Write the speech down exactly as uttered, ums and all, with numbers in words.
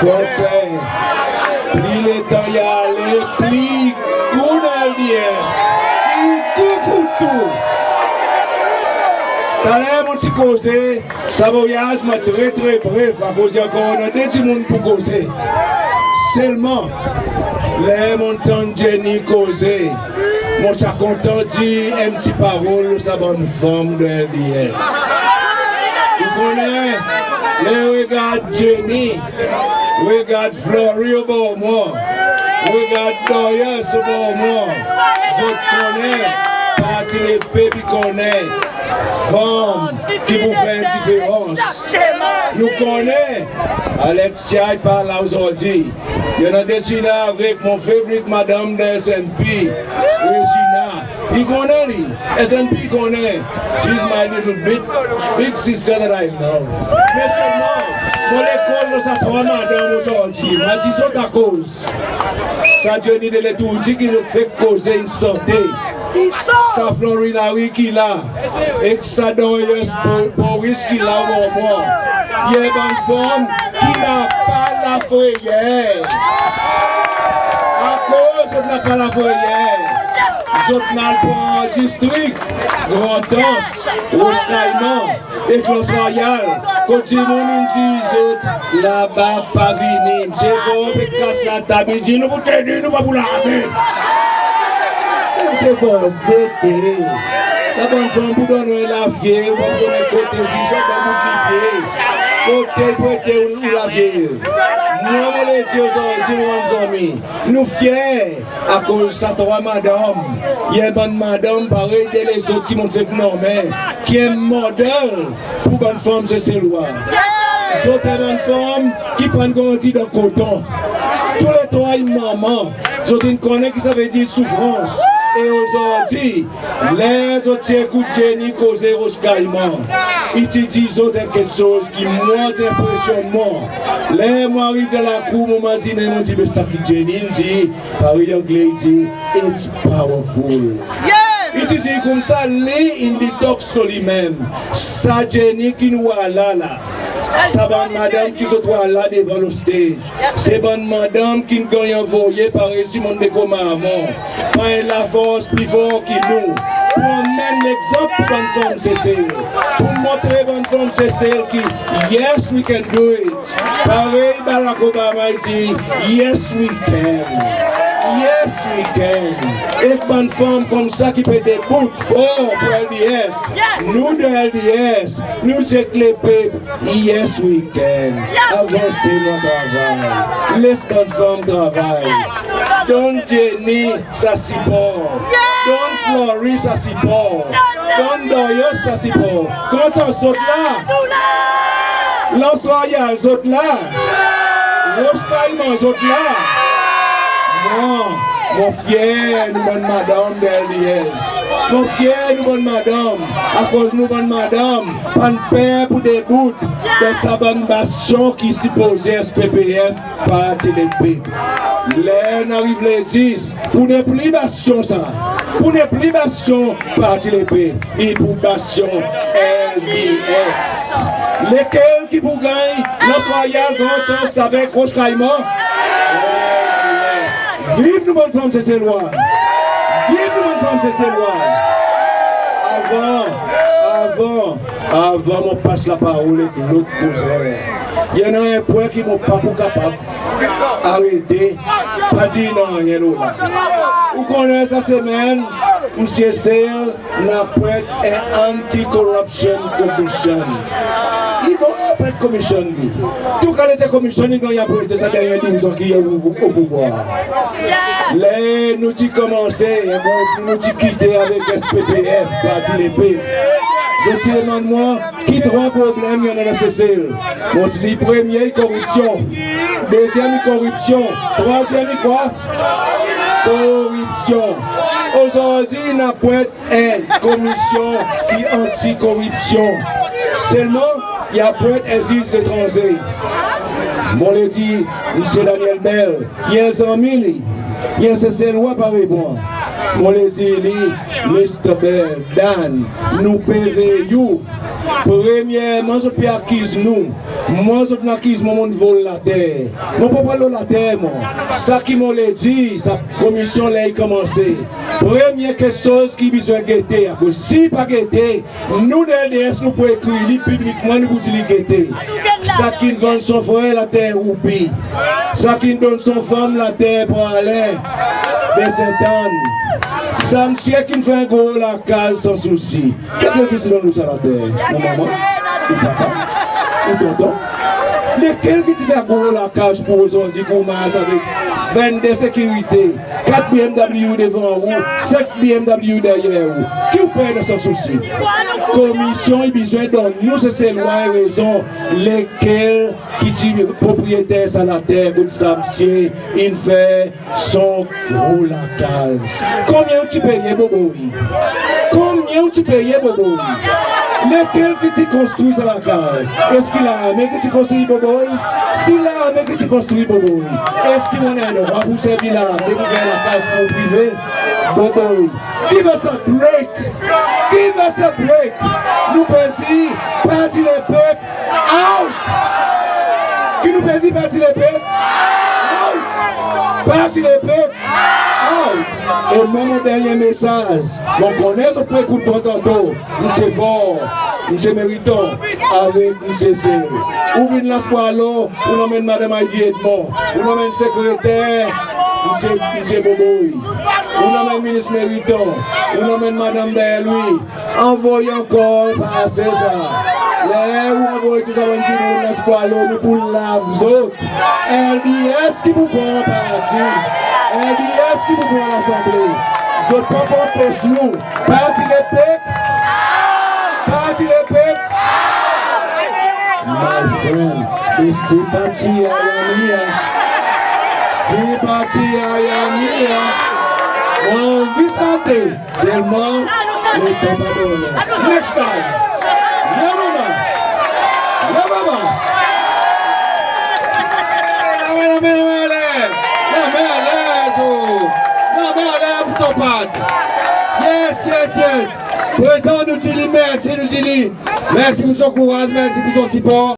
Kot se, pli letan i ale, pli i gou dan L D S. I gou pou tou. Taler mon ti koze, sa voyaz mon tre, tre bref, akoz i ankor annan de dimoun pour koze. Selman, ler mon tann Jenny koze, mon ti a kontan dir en pti parol lo sa bann fanm de L D S. Ou konnen, ler regard Jenny, regard Flory obor mwan, regard Doyas obor mwan, zot konnen, Parti Lepep i konnen fanm ki pou fer diferans. Nou konnen, Alexia i pa la ozordi. I annan de sila avek mon favorite madanm de S N P, Regina. I konnen li, S N P i konnen. She's my little big, big sister that I love. Me selman, mon lekol lo sa trwa madanm ozordi. Mon dir zot akoz. Sa Jenny Deletourdi ki zot fek koze in sante. Sa Flory Larue ki la. Ek sa Doris Bo-, Boris ki la obor mwan. I en bann fanm ki napa lafreyer. Akoz zot napa lafreyer, zot in al pran distrik Grandans, Roche Caiman ek L'Anse Royale, kot dimoun in dir zot laba pa vini. Msye Faure pe kas latab, i dir nou pou tenir, nou pa pou lame. Msye Faure, zete. Sa bann fanm pou donn ou en lavye, ou pa pou konnen kote zis sa bann bout lipye. Kote pou ete ou lavye. Mwan mon le dir ozordi, mon bann zanmi, nou fyer. Akoz sa trwa madanm, i en bann madanm parey de lezot ki mon'n fek nonmen, ki en model pour bann fanm Seselwa. Zot en bann fanm ki pa'n grandi dan koton. Touletrwa i manman, zot in konnen ki savedir soufrans. E ozordi, ler zot ti ekout Jenny koze Roche Caiman, i ti dir zot en keksoz ki mwan ti enpresyonn mwan. Ler mon ariv dan lakour, mon mazinen, mon dir, be sa ki Jenny in dir, parey Angle i dir, it's powerful. Yes! I ti dir koumsa, li in detox lo li menm. Sa Jenny ki nou war la la, sa bann madanm ki zot war la devan lo stage, se bann madanm ki'n ganny anvoye parey Simone de Commarmond, par en lafors pli for ki nou, pour anmenn legzanp pour bann fanm Sesel, pour montre bann fanm Sesel ki, yes, we can do it. Parey Barack Obama i dir, yes we can. Yes we can. Ek bann fanm koumsa ki pe debout for pour L D S. Nou de L D S, nou zet lepep. Yes we can. Avanse nou travay. Les bann fanm travay. Donn Jenny sa sipor. Donn Flory sa sipor. Donn Doyos sa sipor. Grandans, zot la? L'Anse Royale, zot la? Roche Caiman, zot la? Mwan, mon fyer nou bann madanm de L D S. Mon fyer nou bann madanm, akoz nou bann madanm pa'n per pour debout dan sa bann bastyon ki sipoze S P P F, Parti Lepep. Ler nou ariv le dis, pou nepli bastyon sa, pou nepli bastyon Parti Lepep, i pou bastyon L D S. Lekel ki pou ganny, L'Anse Royale, Grandans avek Roche Caiman? Viv nou bann fanm Seselwa! Viv nou bann fanm Seselwa! Avan, avan, avan mon pas laparol ek lot koze, i annan en pwen ki mon pa pou kapab arete pa dir nanryen lo la. Ou konnen sa semenn, Msye Sesel in apwent en Anti-Corruption Commission. I bon apwent komisyon li. Tou kalite komisyon i ganny apwente sa dernyen douz an ki i o, o pouvwar. Ler nou ti konmanse, en bon, nou ti kite avek S P P F, Parti Lepep, zot ti demann mwan ki trwa problenm i annan dan Sesel. Mon ti dir premye i koripsyon. Dezyenm i koripsyon. Trwazyenm i kwa? Koripsyon. Ozordi in apwent en komisyon ki anti-koripsyon. Selman i apwent en ziz etranze. Mon le dir Msye Daniel Bell, i en zanmi li, i en Seselwa parey mwan. Mon le dir li, Mister Bell, Dan, nou pe vey ou. Premyerman zot pe akiz nou Mwan zot in akiz mwan mon'n vol later. Mon pa pran lo later mwan. Sa ki mon le dir, sa komisyon ler i konmanse, premye keksoz ki i bezwen gete, akoz si i pa gete, nou dan LDS nou pou ekrir li piblikman, nou pou dir li gete. Sa ki'n vann son frer later roupi, sa ki'n donn son fanm later Praslin, Baie Ste Anne, sa msye ki'n fer en gro lakaz Sans Souci. Lekel ki ti donn ou sa later? Ou manman? Ou papa? Ou tonton? Lekel ki ti fer gro lakaz pour ozordi ki ou mars avek vennde sekirite, kat BMW devan ou, senk BMW deryer ou? Ki ou per dan Sans Souci? Komisyon i bezwen donn nou Seselwa en rezon, lekel ki ti propriyeter sa later kot sa msye in fer son gro lakaz? Konbyen ou ti peye, Boboy? Konbyen ou ti peye, Boboy? Lekel ki ti konstri sa lakaz? Eski larme ki ti konstri, Boboy? Si larme ki ti konstri, Boboy, eski ou annan drwa pour servi larme pour fer lakaz pour ou prive? Boboy, give us a break! Give us a break! Nou pe dir Parti Lepep out! Ki nou pe dir, Parti Lepep out! Parti Lepep out! E mwan, mon dernyen mesaz, mon konnen zot pou ekout mwan tanto, Msye Faure, Msye Meriton avek Msye Sel. Ou vin Anse Boileau, ou'n anmenn Madanm Ivy Edmond, ou'n anmenn sekreter Msye, Msye Boboy, ou'n anmenn Minis Meriton, ou'n anmenn Madanm Berlui. Anvoy ankor, pa ase sa. Ler ou anvoy tou sa bann dimoun Anse Boileau, nou pou lav zot. LDS ki pou pran parti. LDS ki pou pran Lasanble. Zot pa pou anpes nou. Parti Lepep, Parti Lepep. My friend, e se pa ti ayami a. Se pa ti ayami a. Mon anvi sante. Selman letan pa donnen. Next time. Ya mama. Ya mama. Lanmen, lanmen, lanmen anler. Lanmen anler tou. Lanmen anler pour Son Pad. Yes, yes, yes. Prezan nou dir li mersi, nou dir li mersi pour son kouraz, mersi pour son sipor.